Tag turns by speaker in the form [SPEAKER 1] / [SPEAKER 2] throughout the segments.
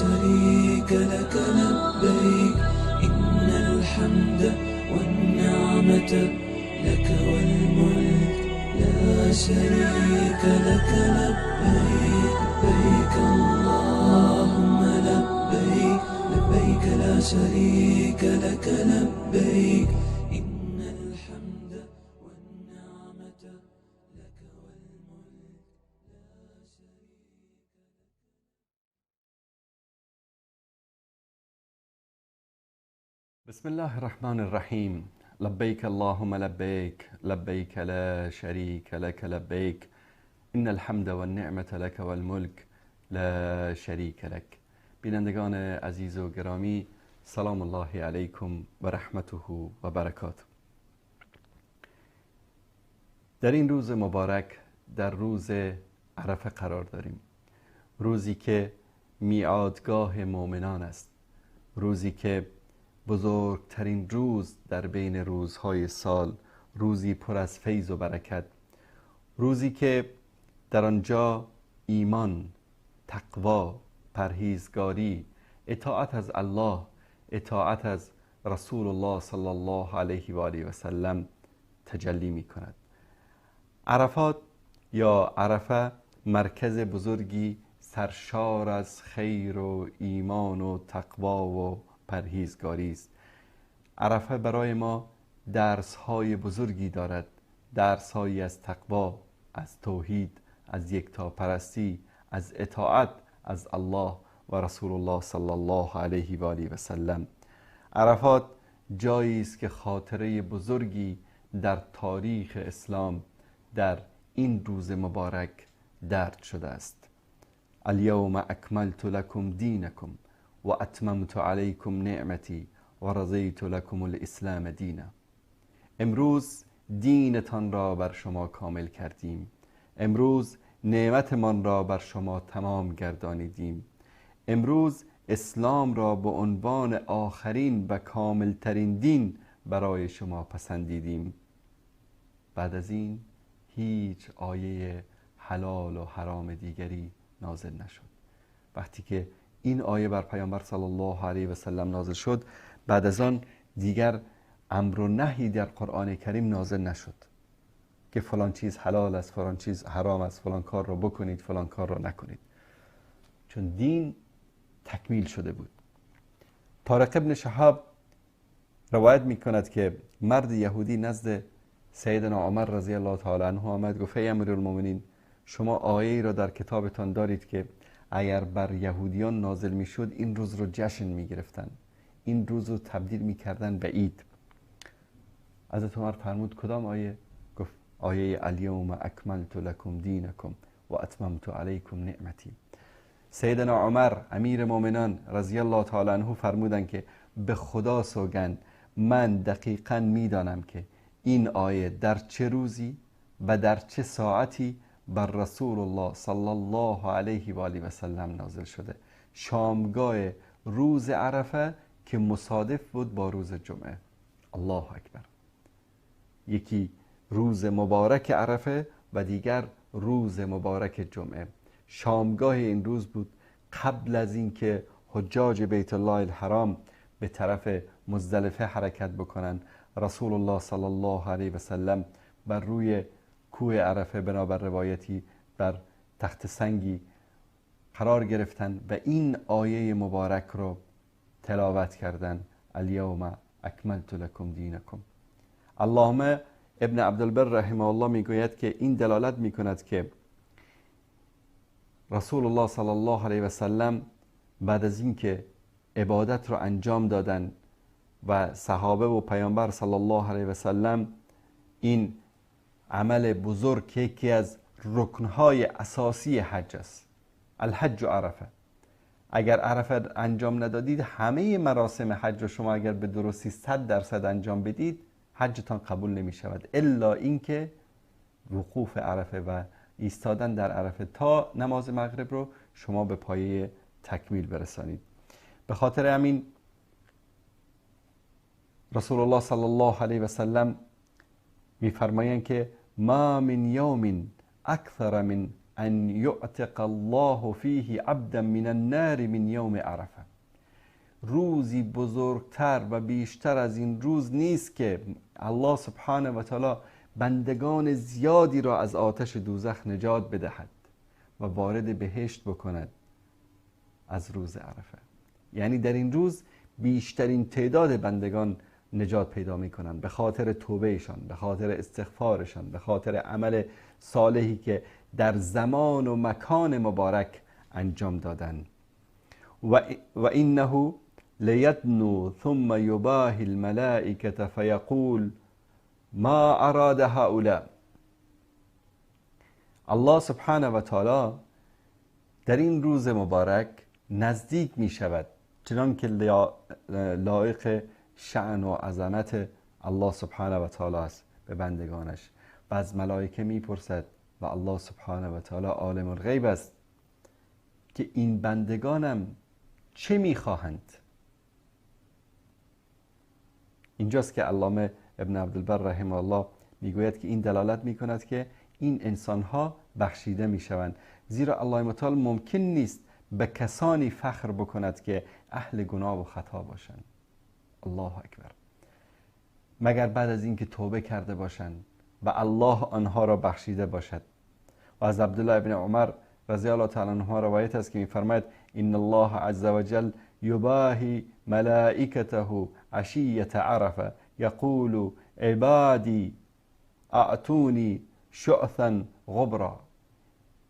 [SPEAKER 1] شريك لك لبيك إن الحمد والنعمة لك والملك لا شريك لك لبيك لبيك اللهم لبيك لبيك لا شريك لك لبيك إن الحمد والنعمة لك والملك لا شريك.
[SPEAKER 2] بسم الله الرحمن الرحیم. لبیک اللهم لبیک، لبیک لا شریک لک لبیک، ان الحمد والنعمة لک والملک لا شریک لک. بینندگان عزیز و گرامی، سلام الله علیکم و رحمته و برکاته. در این روز مبارک، در روز عرفه قرار داریم، روزی که میعادگاه مؤمنان است، روزی که بزرگترین روز در بین روزهای سال، روزی پر از فیض و برکت، روزی که در آنجا ایمان، تقوا، پرهیزگاری، اطاعت از الله، اطاعت از رسول الله صلی الله علیه و آله و سلم تجلی می کند. عرفات یا عرفه مرکز بزرگی سرشار از خیر و ایمان و تقوا و پرهیزگاری است. عرفه برای ما درس‌های بزرگی دارد، درس‌هایی از تقوا، از توحید، از یکتاپرستی، از اطاعت از الله و رسول الله صلی الله علیه و آله و سلم. عرفات جایی است که خاطره بزرگی در تاریخ اسلام در این روز مبارک درج شده است. الیوم اکملت لکم دینکم و اتممت علیکم نعمتی و رضیت لکم الاسلام دینا. امروز دینتان را بر شما کامل کردیم، امروز نعمتمان را بر شما تمام گردانیدیم، امروز اسلام را به عنوان آخرین و کاملترین دین برای شما پسندیدیم. بعد از این هیچ آیه حلال و حرام دیگری نازل نشد. وقتی که این آیه بر پیامبر صلی الله علیه و سلم نازل شد، بعد از آن دیگر امر و نهی در قرآن کریم نازل نشد که فلان چیز حلال است، فلان چیز حرام است، فلان کار را بکنید، فلان کار را نکنید، چون دین تکمیل شده بود. طارق ابن شهاب روایت میکند که مرد یهودی نزد سیدنا عمر رضی الله تعالی عنه آمد، گفت ای امیرالمومنین، شما آیه ای را در کتابتان دارید که اگر بر یهودیان نازل میشد این روز رو جشن میگرفتن، این روز رو تبدیل میکردن به عید. حضرت عمر فرمود کدام آیه؟ گفت آیه الیوم اکملت لکم دینکم و اتممت علیکم نعمتی. سیدنا عمر امیر مؤمنان رضی الله تعالی عنه فرمودن که به خدا سوگند، من دقیقا میدانم که این آیه در چه روزی و در چه ساعتی بر رسول الله صلی الله علیه و آله و سلم نازل شده. شامگاه روز عرفه که مصادف بود با روز جمعه. الله اکبر. یکی روز مبارک عرفه و دیگر روز مبارک جمعه. شامگاه این روز بود، قبل از اینکه حجاج بیت الله الحرام به طرف مزدلفه حرکت بکنن، رسول الله صلی الله علیه و سلم بر روی کوه عرفه بنابر روایتی بر تخت سنگی قرار گرفتن و این آیه مبارک رو تلاوت کردن: الیوم اکملت لکم دینکم. علامه ابن عبدالبر رحمه الله میگوید که این دلالت میکند که رسول الله صلی الله علیه و سلم بعد از اینکه عبادت رو انجام دادن و صحابه و پیامبر صلی الله علیه و سلم این عمل بزرگ که یکی از رکنهای اساسی حج است، الحج و عرفه، اگر عرفه انجام ندادید همه مراسم حج رو شما اگر به درستی 100% انجام بدید حجتان قبول نمی شود، الا اینکه وقوف عرفه و ایستادن در عرفه تا نماز مغرب رو شما به پایه تکمیل برسانید. به خاطر همین رسول الله صلی الله علیه و سلم میفرمایند که ما من یوم اکثر من ان یعتق الله فیه عبدا من النار من یوم عرفه. روزی بزرگتر و بیشتر از این روز نیست که الله سبحانه و تعالی بندگان زیادی را از آتش دوزخ نجات بدهد و وارد بهشت بکند از روز عرفه. یعنی در این روز بیشترین تعداد بندگان نجات پیدا میکنند، به خاطر توبهشان، به خاطر استغفارشان، به خاطر عمل صالحی که در زمان و مکان مبارک انجام دادند. و انه لیدنو ثم یباهی الملائکة فیقول ما اراد هؤلاء. الله سبحانه و تعالی در این روز مبارک نزدیک می شود، چنان که لایق شأن و عظمت الله سبحانه و تعالی است به بندگانش، و از ملائکه میپرسد و الله سبحانه و تعالی عالم الغیب است که این بندگانم چه میخواهند. اینجاست که علامه ابن عبدالبر رحمه الله میگوید که این دلالت میکند که این انسانها بخشیده میشوند، زیرا الله متعال ممکن نیست به کسانی فخر بکند که اهل گناه و خطا باشند. الله اکبر. مگر بعد از اینکه توبه کرده باشند و الله آنها را بخشیده باشد. و از عبدالله ابن عمر رضی الله تعالی عنهما روایت است که میفرماید ان الله عز وجل یباهی ملائکته عشیة عرفه یقول عبادی اعطونی شعثا غبرا.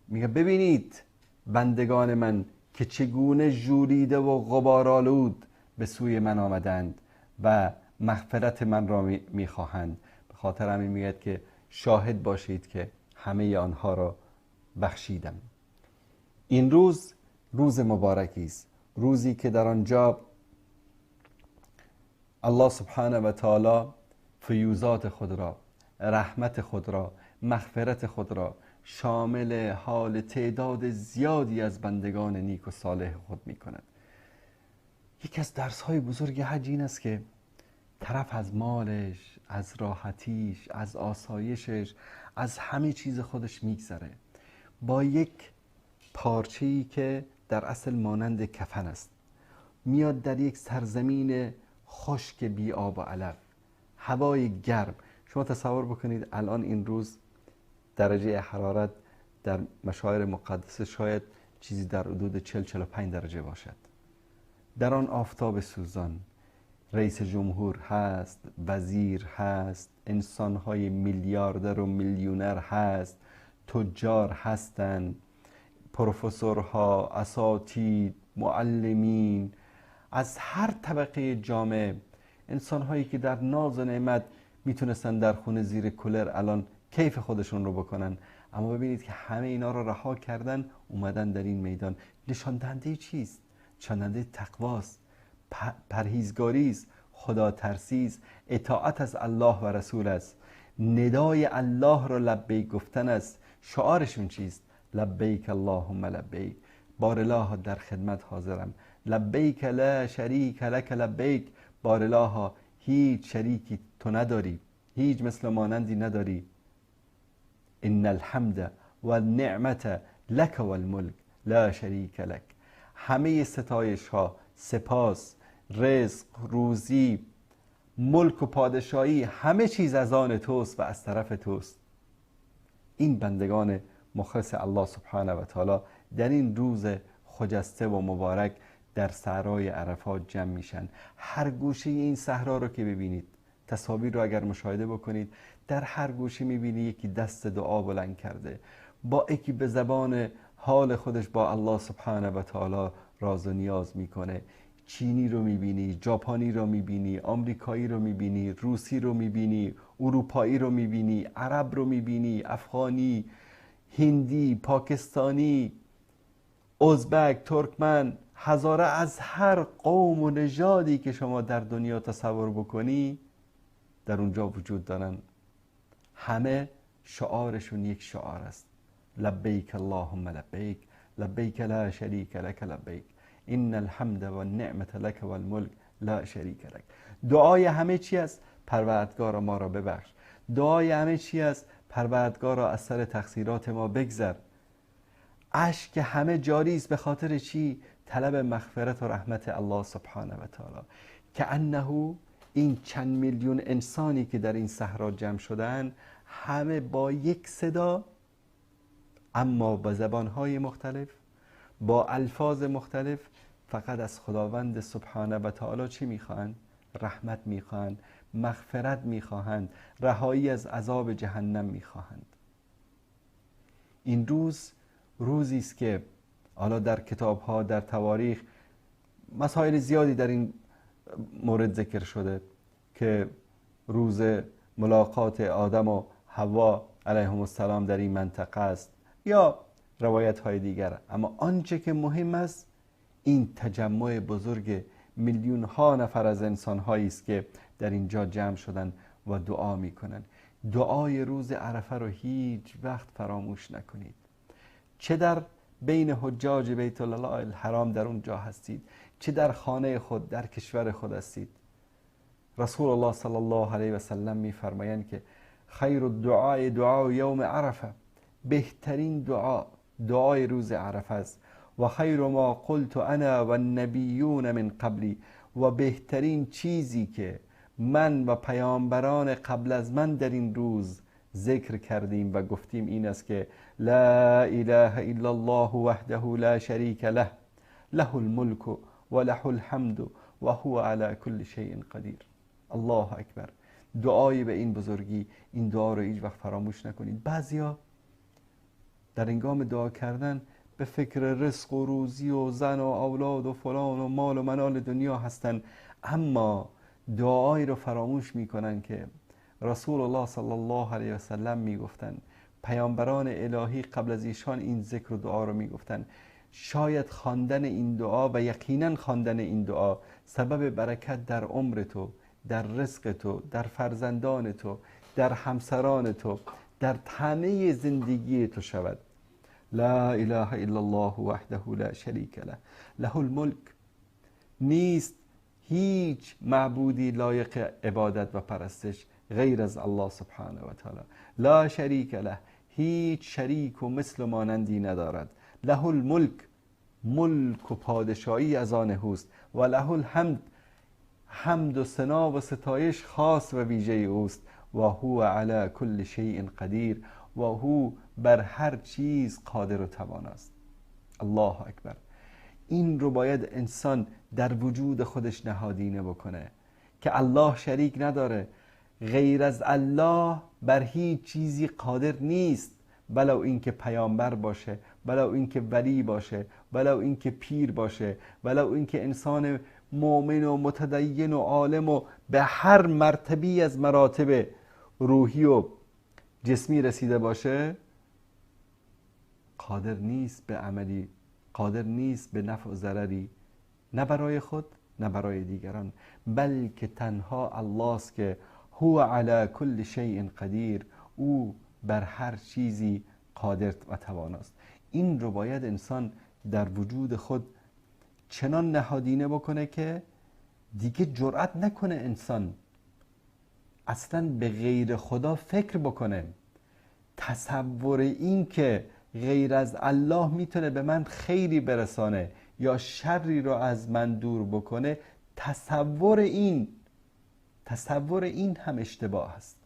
[SPEAKER 2] میگه ببینید بندگان من که چگونه ژولیده و غبارآلود به سوی من آمدند و مغفرت من را میخواهند. به خاطر همین میگه که شاهد باشید که همه آنها را بخشیدم. این روز روز مبارکی است، روزی که در آنجا الله سبحانه و تعالی فیوزات خود را، رحمت خود را، مغفرت خود را شامل حال تعداد زیادی از بندگان نیک و صالح خود می کند. یکی از درس های بزرگ حج این است که طرف از مالش، از راحتیش، از آسایشش، از همه چیز خودش میگذره با یک پارچه‌ای که در اصل مانند کفن است، میاد در یک سرزمین خشک بی آب و علف، هوای گرم. شما تصور بکنید الان این روز درجه حرارت در مشاعر مقدسه شاید چیزی در حدود 40-45 درجه باشد. در آن آفتاب سوزان رئیس جمهور هست، وزیر هست، انسانهای میلیاردر و میلیونر هست، تجار هستند، پروفسورها، اساتید، معلمین، از هر طبقه جامعه، انسانهایی که در ناز و نعمت میتونستن در خونه زیر کولر الان کیف خودشون رو بکنن، اما ببینید که همه اینا رو رها کردن اومدن در این میدان. نشان دهنده چیست؟ نشان دهنده تقواست، پرهیزگاری است، خدا ترسی است، اطاعت از الله و رسول است، ندای الله را لبیک گفتن است. شعارشون چیست؟ لبیک اللهم لبیک، بارالله در خدمت حاضرم، لبیک لا شریک لک لبیک، بارالله هیچ شریکی تو نداری، هیچ مثل مانندی نداری، ان الحمد والنعمت لک والملک لا شریک لک. همه ستایش ها، سپاس، رزق، روزی، ملک و پادشاهی، همه چیز از آن توست و از طرف توست. این بندگان مخلص الله سبحانه و تعالی در این روز خجسته و مبارک در صحرای عرفات جمع میشن. هر گوشه این صحرا رو که ببینید، تصاویر رو اگر مشاهده بکنید، در هر گوشه میبینی یکی دست دعا بلند کرده، با یکی به زبان حال خودش با الله سبحانه و تعالی راز و نیاز میکنه. چینی رو میبینی، ژاپنی رو میبینی، آمریکایی رو میبینی، روسی رو میبینی، اروپایی رو میبینی، عرب رو میبینی، افغانی، هندی، پاکستانی، ازبک، ترکمن، هزاره، از هر قوم و نژادی که شما در دنیا تصور بکنی در اونجا وجود دارن. همه شعارشون یک شعار است: لبیک اللهم لبیک، لبیک لا شریک لک لبیک، ان الحمد والنعمت لک والملک لا شریک لک. دعای همه چی است؟ پروردگارا ما را ببخش. دعای همه چی است؟ پروردگارا از سر تقصیرات ما بگذر. اشک همه جاری است. به خاطر چی؟ طلب مغفرت و رحمت الله سبحانه و تعالی. که انه این چند میلیون انسانی که در این صحرا جمع شدن، همه با یک صدا، اما با زبانهای مختلف، با الفاظ مختلف، فقط از خداوند سبحانه و تعالی چی میخواهند؟ رحمت میخواهند، مغفرت میخواهند، رهایی از عذاب جهنم میخواهند. این روز روزی است که حالا در کتابها، در تواریخ مسائل زیادی در این مورد ذکر شده که روز ملاقات آدم و حوا علیهم السلام در این منطقه است یا روایت های دیگر. اما آنچه که مهم است این تجمع بزرگ میلیون ها نفر از انسان هایی است که در اینجا جمع شدن و دعا میکنن. دعای روز عرفه رو هیچ وقت فراموش نکنید. چه در بین حجاج بیت الله الحرام در اونجا هستید، چه در خانه خود، در کشور خود هستید، رسول الله صلی الله علیه و سلم میفرمایند که خیر الدعاء دعاء یوم عرفه، بهترین دعا دعای روز عرفه است. و خیر ما قلت انا و النبیون من قبلی، و بهترین چیزی که من و پیامبران قبل از من در این روز ذکر کردیم و گفتیم این است که لا اله الا الله وحده لا شریک له، له الملک و له الحمد و هو علی کل شیء قدیر. الله اکبر. دعای به این بزرگی، این دعا رو هیچ وقت فراموش نکنید. بعضیا در هنگام دعا کردن به فکر رزق و روزی و زن و اولاد و فلان و مال و منال دنیا هستن، اما دعایی رو فراموش میکنن که رسول الله صلی الله علیه و سلم میگفتن، پیامبران الهی قبل از ایشان این ذکر و دعا رو میگفتن. شاید خواندن این دعا و یقینا خواندن این دعا سبب برکت در عمر تو، در رزق تو، در فرزندان تو، در همسران تو، در همه زندگی تو شود. لا اله الا الله وحده لا شریک له، له الملک. نیست هیچ معبودی لایق عبادت و پرستش غیر از الله سبحانه و تعالی. لا شریک له، هیچ شریک و مثل و مانندی ندارد. له الملک، ملک و پادشاهی از آن اوست. و له الحمد، حمد و ثنا و ستایش خاص و ویژه اوست. و هو علی کل شیء قدیر، و هو بر هر چیز قادر و تواناست. الله اکبر. این رو باید انسان در وجود خودش نهادینه بکنه که الله شریک نداره، غیر از الله بر هیچ چیزی قادر نیست، ولو اینکه پیامبر باشه، ولو اینکه ولی باشه، ولو اینکه پیر باشه، ولو اینکه انسان مؤمن و متدین و عالم و به هر مرتبی از مراتب روحی و جسمی رسیده باشه، قادر نیست به عملی، قادر نیست به نفع و ضرری، نه برای خود نه برای دیگران، بلکه تنها الله است که هو علی کل شیء قدیر، او بر هر چیزی قادر و تواناست. این رو باید انسان در وجود خود چنان نهادینه بکنه که دیگه جرأت نکنه انسان اصلا به غیر خدا فکر بکنه. تصور این که غیر از الله میتونه به من خیری برسانه یا شری رو از من دور بکنه، تصور این هم اشتباه است.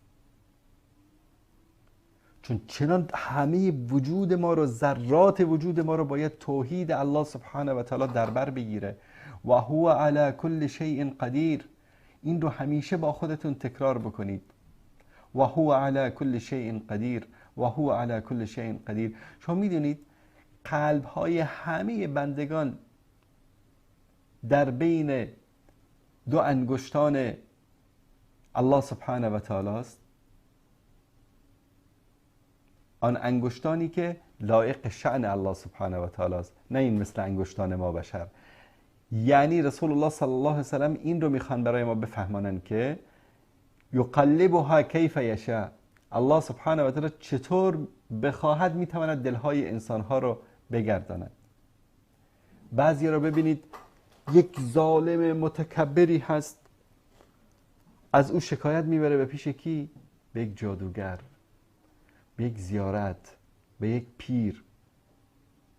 [SPEAKER 2] چون چنان همه وجود ما رو، ذرات وجود ما رو باید توحید الله سبحانه و تعالی در بر بگیره. و هو علی کل شیء قدیر، این رو همیشه با خودتون تکرار بکنید. و هو علی کل شیء قدیر، و هو علی کل شیء قدیر. شما میدونید قلب های همه بندگان در بین دو انگشتان الله سبحانه و تعالی است، آن انگشتانی که لایق شأن الله سبحانه و تعالی است، نه این مثل انگشتان ما بشر. یعنی رسول الله صلی الله علیه و سلم این رو میخوان برای ما بفهمانند که یقلبها کیف یشاء، الله سبحانه و تعالی چطور بخواهد میتواند دلهای انسانها رو بگرداند. بعضی رو ببینید یک ظالم متکبری هست، از او شکایت میبره به پیش کی؟ به یک جادوگر، به یک زیارت، به یک پیر.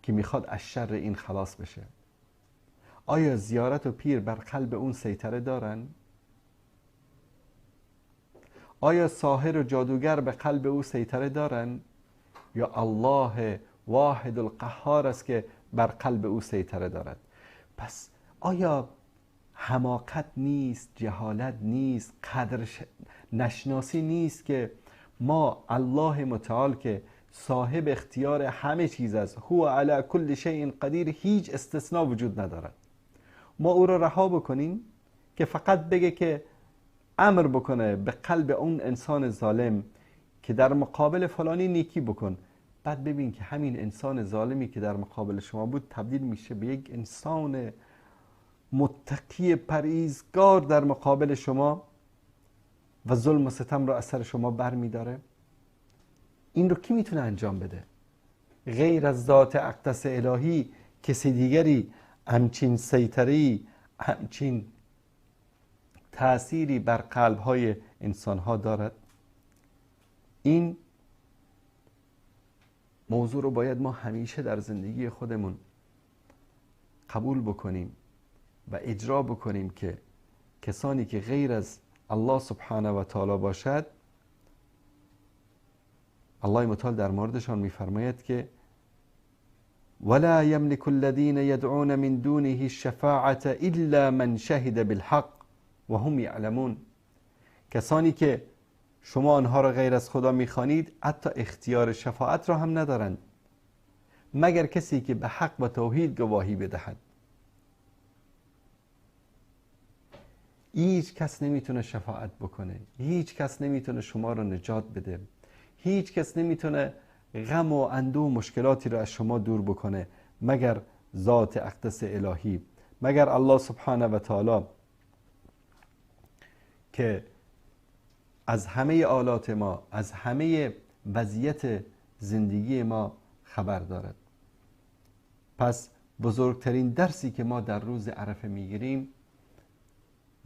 [SPEAKER 2] که میخواد از شر این خلاص بشه؟ آیا زیارت و پیر بر قلب اون سیطره دارن؟ آیا ساحر و جادوگر به قلب او سیطره دارن؟ یا الله واحد القهار است که بر قلب او سیطره دارد؟ پس آیا حماقت نیست، جهالت نیست، قدر نشناسی نیست که ما الله متعال که صاحب اختیار همه چیز است، هو علی کل شیء قدیر، هیچ استثناء وجود ندارد، ما او را رها بکنیم که فقط بگه که امر بکنه به قلب اون انسان ظالم که در مقابل فلانی نیکی بکن، بعد ببین که همین انسان ظالمی که در مقابل شما بود تبدیل میشه به یک انسان متقی پرهیزگار در مقابل شما و ظلم و ستم را از سر شما بر میداره. این رو کی میتونه انجام بده؟ غیر از ذات اقدس الهی کسی دیگری همچین سیطره‌ای، همچین تأثیری بر قلب‌های انسان‌ها دارد؟ این موضوع رو باید ما همیشه در زندگی خودمون قبول بکنیم و اجرا بکنیم که کسانی که غیر از الله سبحانه و تعالی باشد، الله متعال در موردشان می‌فرماید که ولا يملك الذين يدعون من دونه الشفاعة إلا من شهد بالحق وهم يعلمون. کسانی که شما آنها را غیر از خدا میخوانید حتی اختیار شفاعت را هم ندارند، مگر کسی که به حق و توحید گواهی بدهد. هیچ کس نمیتونه شفاعت بکنه، هیچ کس نمیتونه شما را نجات بده، هیچ کس نمیتونه غم و اندوه و مشکلاتی را از شما دور بکنه مگر ذات اقدس الهی، مگر الله سبحانه و تعالی که از همه آلات ما، از همه وضعیت زندگی ما خبر دارد. پس بزرگترین درسی که ما در روز عرفه میگیریم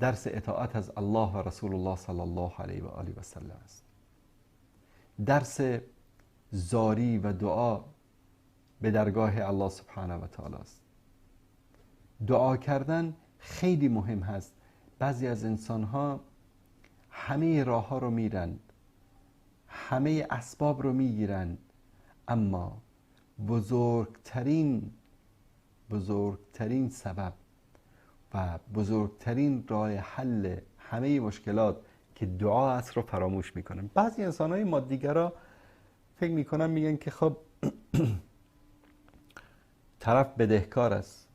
[SPEAKER 2] درس اطاعت از الله و رسول الله صلی الله علیه و آله و سلم است. درس زاری و دعا به درگاه الله سبحانه و تعالی است. دعا کردن خیلی مهم هست. بعضی از انسانها همه راه ها رو میرند، همه اسباب رو میگیرند، اما بزرگترین سبب و بزرگترین راه حل همه مشکلات که دعا است رو فراموش میکنن. بعضی انسان های مادیگرا فکر میکنن، میگن که خب طرف بدهکار است،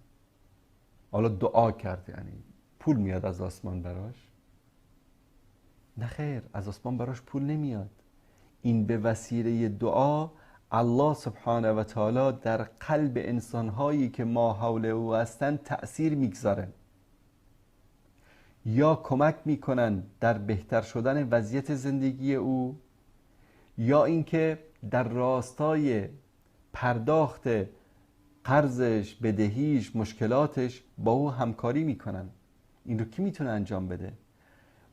[SPEAKER 2] حالا دعا کرد یعنی پول میاد از آسمان براش. نه خیر، از آسمان براش پول نمیاد. این به وسیله دعا الله سبحانه و تعالی در قلب انسانهایی که ما حول او هستند تأثیر میگذاره، یا کمک میکنن در بهتر شدن وضعیت زندگی او، یا اینکه در راستای پرداخت قرضش، بدهیش، مشکلاتش با او همکاری میکنن. این رو کی میتونه انجام بده؟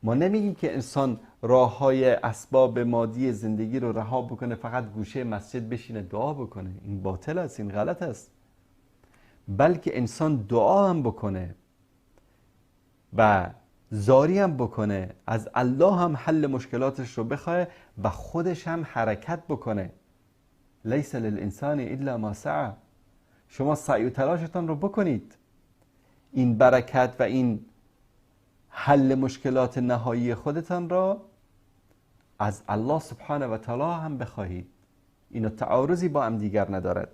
[SPEAKER 2] ما نمیگیم که انسان راه های اسباب مادی زندگی رو رها بکنه، فقط گوشه مسجد بشینه دعا بکنه. این باطل است، این غلط است. بلکه انسان دعا هم بکنه و زاری هم بکنه، از الله هم حل مشکلاتش رو بخواه و خودش هم حرکت بکنه. لیس للانسان الا ما سعی. شما سعی و تلاشتان رو بکنید، این برکت و این حل مشکلات نهایی خودتان را از الله سبحانه و تعالی هم بخواهید. اینا تعارضی با هم دیگر ندارد.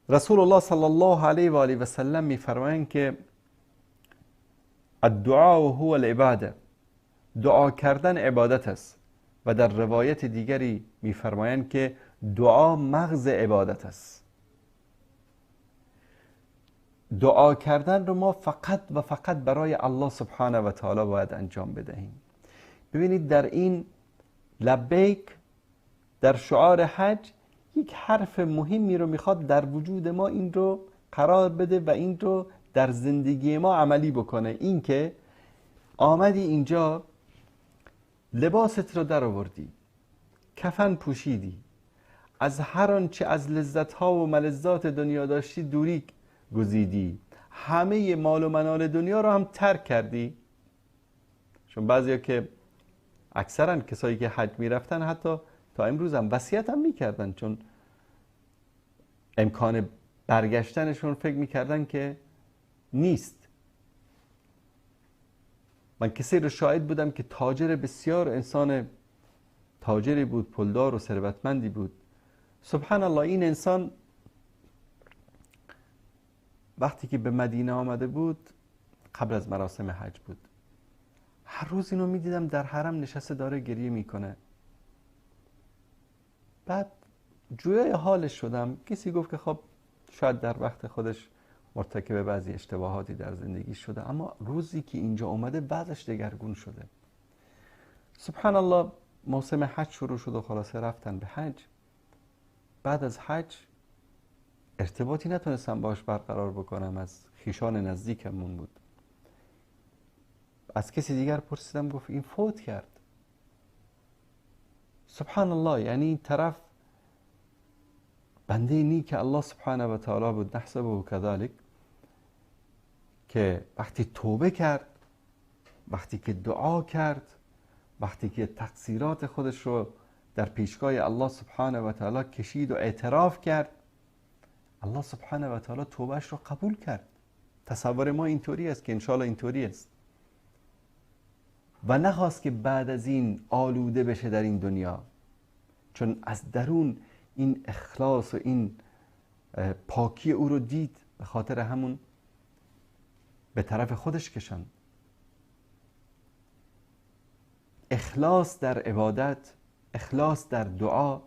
[SPEAKER 2] رسول الله صلی الله علیه و آله و سلم میفرمایند که الدعاء هو العباده، دعا کردن عبادت است. و در روایت دیگری میفرمایند که دعا مغز عبادت است. دعا کردن رو ما فقط و فقط برای الله سبحانه و تعالی باید انجام بدهیم. ببینید در این لبیک، در شعار حج، یک حرف مهمی رو میخواد در وجود ما این رو قرار بده و این رو در زندگی ما عملی بکنه. این که آمدی اینجا، لباست رو در آوردی، کفن پوشیدی، از هر آنچه از لذت‌ها و ملذات دنیا داشتی دوری گزیدی، همه مال و منال دنیا رو هم ترک کردی. چون بعضیا که اکثرا کسایی که حج میرفتن حتی تا امروز هم وصیت هم میکردن، چون امکان برگشتنشون فکر میکردن که نیست. من کسی رو شاهد بودم که تاجر بسیار انسان تاجری بود، پولدار و ثروتمندی بود. سبحان الله، این انسان وقتی که به مدینه آمده بود قبل از مراسم حج بود، هر روز اینو میدیدم در حرم نشسته داره گریه میکنه. بعد جویای حالش شدم. کسی گفت که خب شاید در وقت خودش مرتکب بعضی اشتباهاتی در زندگی شده، اما روزی که اینجا اومده بعضش دگرگون شده. سبحان الله، موسم حج شروع شد و خلاصه رفتن به حج. بعد از حج ارتباطی نتونستم باش برقرار بکنم، از خیشان نزدیکمون بود. از کسی دیگر پرسیدم، گفت این فوت کرد. سبحان الله، یعنی این طرف بنده نیک الله سبحانه و تعالی بود، نحسبه کذالک، که وقتی توبه کرد، وقتی که دعا کرد، وقتی که تقصیرات خودش رو در پیشگاه الله سبحانه و تعالی کشید و اعتراف کرد، الله سبحانه و تعالی توبهش رو قبول کرد. تصور ما اینطوری است که انشالله اینطوری است. و نخواست که بعد از این آلوده بشه در این دنیا، چون از درون این اخلاص و این پاکی او رو دید، به خاطر همون به طرف خودش کشند. اخلاص در عبادت، اخلاص در دعا،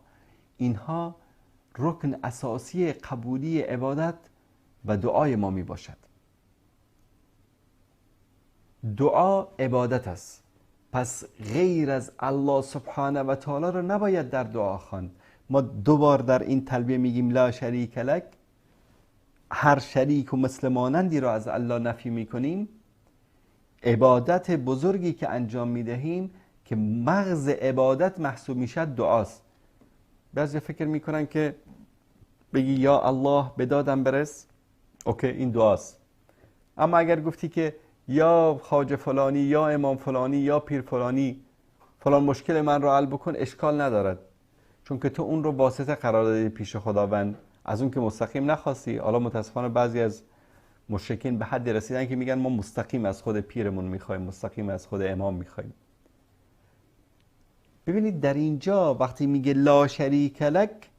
[SPEAKER 2] اینها رکن اساسی قبولی عبادت و دعای ما می باشد. دعا عبادت است، پس غیر از الله سبحانه و تعالی را نباید در دعا خواند. ما دوبار در این تلبیه میگیم لا شریک لک، هر شریک و مثل مانندی را از الله نفی میکنیم. عبادت بزرگی که انجام میدهیم که مغز عبادت محسوب میشد دعاست. بعضی فکر میکنن که بگی یا الله به دادم برس، اوکی این دعاست. اما اگر گفتی که یا خواجه فلانی، یا امام فلانی، یا پیر فلانی فلان مشکل من رو حل بکن، اشکال ندارد، چون که تو اون رو واسطه قرار دادی پیش خداوند، از اون که مستقیم نخواستی. حالا متاسفانه بعضی از مشرکین به حدی رسیدن که میگن ما مستقیم از خود پیرمون میخوایم، مستقیم از خود امام میخوایم. ببینید در اینجا وقتی میگه لا شریک لک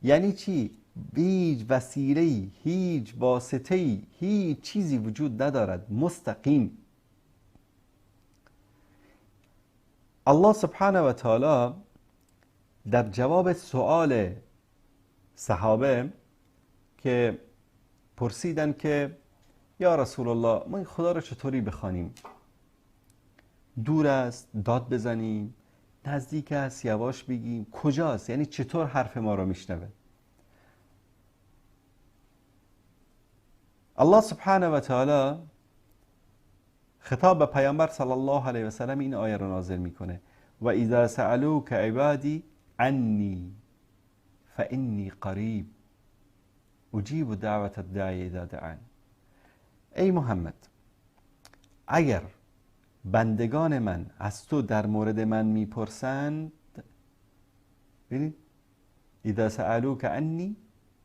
[SPEAKER 2] یعنی چی؟ هیچ وسیله‌ای، هیچ واسطه‌ای، هیچ چیزی وجود ندارد، مستقیم. الله سبحانه و تعالی در جواب سؤال صحابه که پرسیدن که یا رسول الله ما این خدا رو چطوری بخوانیم؟ دور است داد بزنیم، نزدیک است یواش بگیم، کجاست؟ یعنی چطور حرف ما رو میشنوه؟ الله سبحانه و تعالی خطاب به پیامبر صلی الله علیه و سلم این آیه رو نازل میکنه: و اذا سألوک عبادی عنی فانی قریب اجیب دعوة الداعی اذا دعان. ای محمد، اگر بندگان من از تو در مورد من میپرسند، ببینید اذا سألوک عنی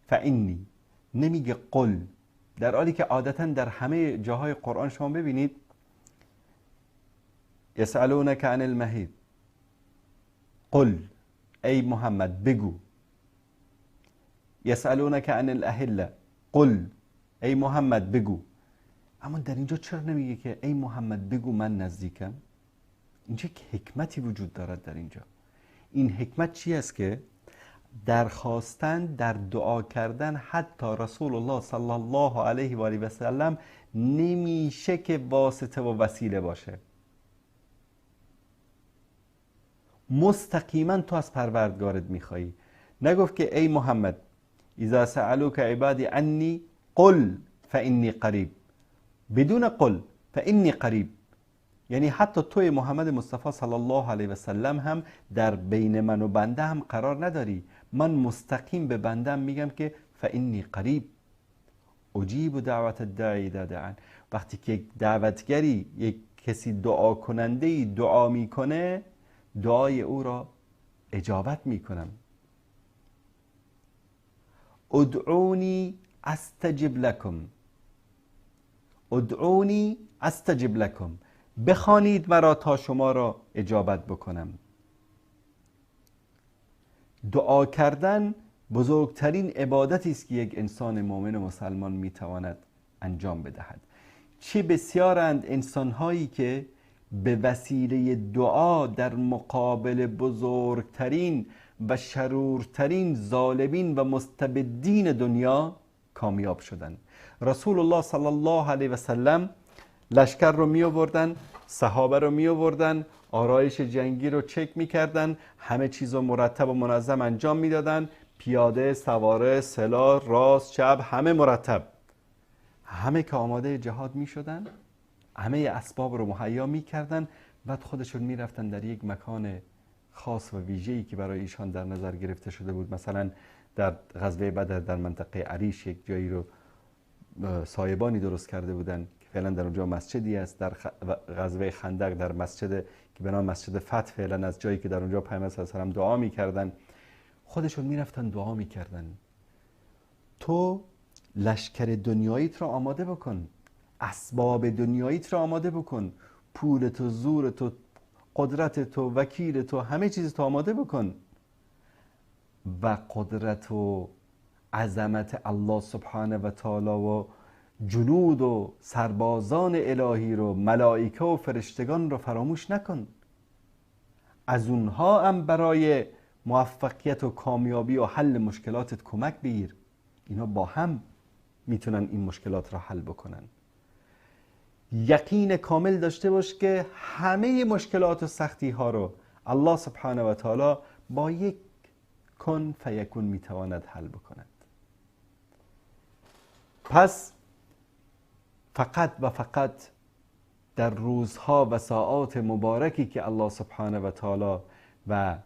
[SPEAKER 2] فانی، نمیگه قل، در حالی که عادتا در همه جاهای قرآن شما ببینید یسألونک عن المحیض قل، ای محمد بگو، یسألونک عن الاهله قل، ای محمد بگو. اما در اینجا چرا نمیگه که ای محمد بگو من نزدیکم؟ اینجا که حکمتی وجود دارد در اینجا. این حکمت چی است؟ که درخواستن، در دعا کردن حتی رسول الله صلی الله علیه و آله و سلم نمیشه که واسطه و وسیله باشه. مستقیما تو از پروردگارت میخوایی. نگفت که ای محمد اذا سألوک عبادی عنی قل فانی قریب، بدون قل فانی قریب، یعنی حتی توی محمد مصطفی صلی الله علیه و سلم هم در بین من و بنده هم قرار نداری، من مستقیم به بندم میگم که فانی قریب اجیب دعوت الداعی اذا دعان. وقتی که یک دعوتگری، یک کسی دعا کننده ای دعا میکنه، دعای او را اجابت میکنم. ادعونی استجب لکم، ادعونی استجب لکم، بخوانید مرا تا شما را اجابت بکنم. دعا کردن بزرگترین عبادتی است که یک انسان مؤمن و مسلمان میتواند انجام بدهد. چه بسیارند انسانهایی که به وسیله دعا در مقابل بزرگترین و شرورترین ظالمین و مستبدین دنیا کامیاب شدند. رسول الله صلی الله علیه و سلم لشکر رو می آوردن، صحابه رو می آوردن، آرایش جنگی رو چک می کردن، همه چیز رو مرتب و منظم انجام می دادن، پیاده، سواره، سلاح، راست، چپ، همه مرتب. همه که آماده جهاد می شدن، همه اسباب رو مهیا می کردن، بعد خودشون می رفتن در یک مکان خاص و ویژه‌ای که برای ایشان در نظر گرفته شده بود. مثلا در غزوه بدر در منطقه عریش یک جایی رو سایبانی درست کرده بودن که فعلا در اونجا مسجدی است. در غزوه خندق در مسجد که به نام مسجد فتح فعلا از جایی که در اونجا پیامبر صلی الله علیه و سلم دعا می‌کردن، خودشون می‌رفتن دعا می‌کردن. تو لشکر دنیاییت را آماده بکن، اسباب دنیاییت را آماده بکن، پول تو، زور تو، قدرت تو، وکیل تو، همه چیز تو آماده بکن و قدرت و عظمت الله سبحانه و تعالی و جنود و سربازان الهی رو، ملائکه و فرشتگان رو فراموش نکن. از اونها هم برای موفقیت و کامیابی و حل مشکلاتت کمک بگیر. اینا با هم میتونن این مشکلات رو حل بکنن. یقین کامل داشته باش که همه مشکلات و سختی ها رو الله سبحانه و تعالی با یک کن فیکون میتواند حل بکند. پس فقط و فقط در روزها و ساعات مبارکی که الله سبحانه و تعالی و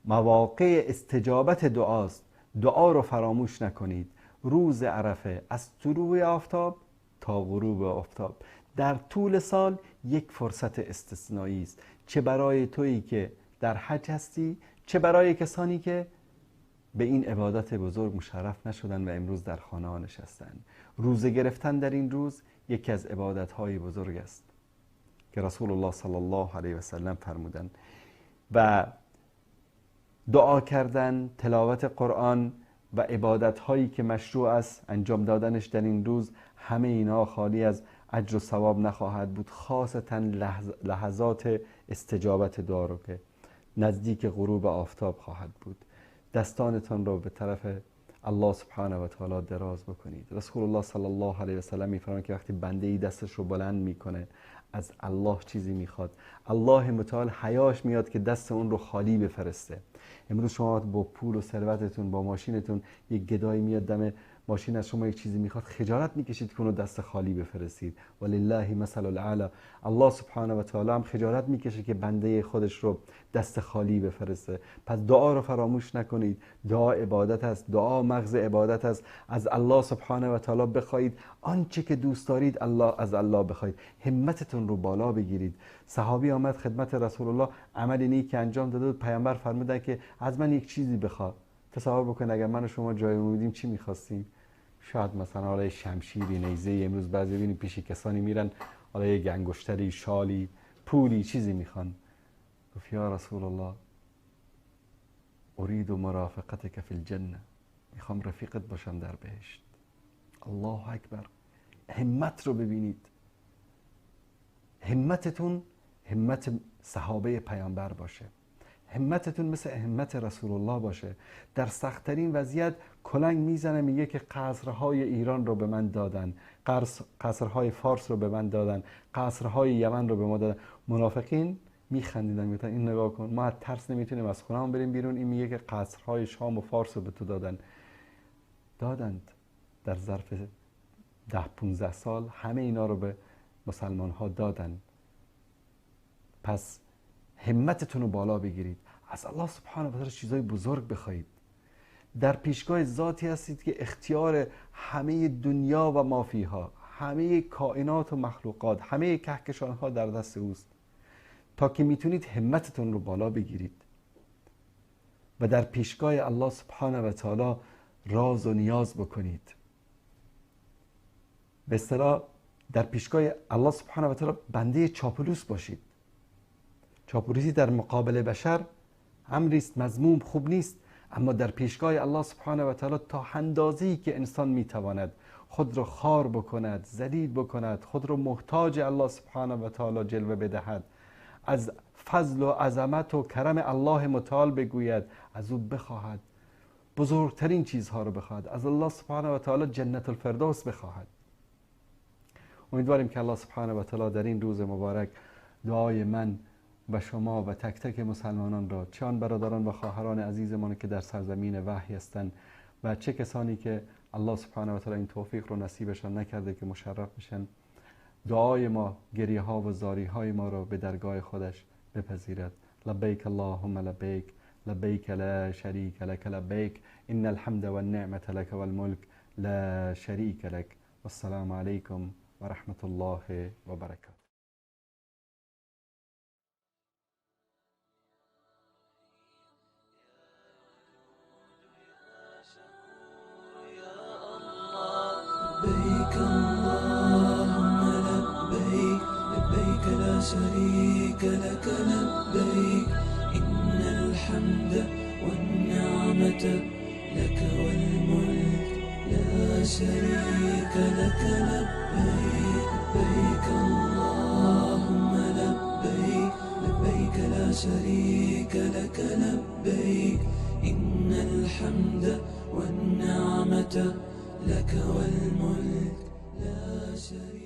[SPEAKER 2] مواقع استجابت دعاست، دعا رو فراموش نکنید. روز عرفه از طلوع آفتاب تا غروب آفتاب در طول سال یک فرصت استثنایی است، چه برای تویی که در حج هستی، چه برای کسانی که به این عبادت بزرگ مشرف نشدن و امروز در خانه ها نشستن. روزه گرفتن در این روز یکی از عبادت‌های بزرگ است که رسول الله صلی الله علیه و سلم فرمودن. و دعا کردن، تلاوت قرآن و عبادت‌هایی که مشروع است انجام دادنش در این روز، همه اینا خالی از اجر و ثواب نخواهد بود، خاصتا لحظات استجابت دعا رو که نزدیک غروب آفتاب خواهد بود. دستانتان رو به طرف الله سبحانه و تعالی دراز بکنید. رسول الله صلی الله علیه و سلم می‌فرمایند که وقتی بنده ای دستش رو بلند میکنه از الله چیزی میخواد، الله متعال حیاش میاد که دست اون رو خالی بفرسته. امروز شما با پول و ثروتتون، با ماشینتون، یک گدایی میاد دم ماشین از شما یک چیزی میخواد، خجالت میکشید که اونو دست خالی بفرستید. ولله مثل الاعلی. الله سبحانه و تعالی هم خجالت میکشه که بنده خودش رو دست خالی بفرسته. پس دعا رو فراموش نکنید. دعا عبادت است، دعا مغز عبادت است. از الله سبحانه و تعالی بخواید آنچه که دوست دارید، الله از الله بخواید. همتتون رو بالا بگیرید. صحابی آمد خدمت رسول الله، عمل نیک انجام داده بود. پیامبر فرمودند که از من یک چیزی بخواه. تصور بکن اگر من و شما جای بودیم چی میخواستیم؟ شاید مثلا حالا شمشیری، نیزه. امروز بعضی ببینید پیش کسانی میرن، حالا یک انگشتری، شالی، پولی، چیزی میخوان. گفت یا رسول الله اريد مرافقتك فی الجنه، میخوام رفیقت باشم در بهشت. الله اکبر. همت رو ببینید. همتتون همت صحابه پیامبر باشه، همتتون مثل همت رسول الله باشه. در سخت‌ترین وضعیت کلنگ میزنه، میگه که قصرهای ایران رو به من دادن، قصرهای فارس رو به من دادن، قصرهای یمن رو به ما دادن. منافقین میخندیدن، میگفتن این نگاه کن، ما از ترس نمیتونیم از خونه‌مون بریم بیرون، این میگه که قصرهای شام و فارس رو به تو دادن. دادند. در ظرف 10-15 سال همه اینا رو به مسلمان ها دادن. پس همتتون رو بالا بگیرید، از الله سبحانه و تعالی چیزای بزرگ بخواید. در پیشگاه ذاتی هستید که اختیار همه دنیا و مافیها، همه کائنات و مخلوقات، همه کهکشان ها در دست اوست. تا که میتونید همتتون رو بالا بگیرید و در پیشگاه الله سبحانه و تعالی راز و نیاز بکنید. به اصطلاح در پیشگاه الله سبحانه و تعالی بنده چاپلوس باشید. چاپلوسی در مقابل بشر امری است مذموم، خوب نیست، اما در پیشگاه الله سبحانه و تعالی تا اندازه‌ای که انسان میتواند خود را خوار بکند، ذلیل بکند، خود را محتاج الله سبحانه و تعالی جلوه بدهد، از فضل و عظمت و کرم الله متعال بگوید، از او بخواهد بزرگترین چیزها رو بخواهد، از الله سبحانه و تعالی جنت الفردوس بخواهد. امیدواریم که الله سبحانه و تعالی در این روز مبارک دعای من و شما و تک تک مسلمانان را، چه آن برادران و خواهران عزیزمان که در سرزمین وحی هستند و چه کسانی که الله سبحانه و تعالی این توفیق رو نصیبشان نکرده که مشرف بشن، دعای ما، گریه ها و زاری های ما را به درگاه خودش بپذیرد. لبیک اللهم لبیک، لبیک لا شریک لک لبیک، ان الحمد والنعمة لک والملک لا شریک لک. والسلام علیکم و رحمت الله و برکاته.
[SPEAKER 1] لبيك اللهم لبيك، لبيك لا شريك لك لبيك، إن الحمد والنعمة لك والملك لا شريك لك لبيك. لبيك اللهم لبيك، لبيك لا شريك لك لبيك، إن الحمد والنعمة لك والملك لا شريك.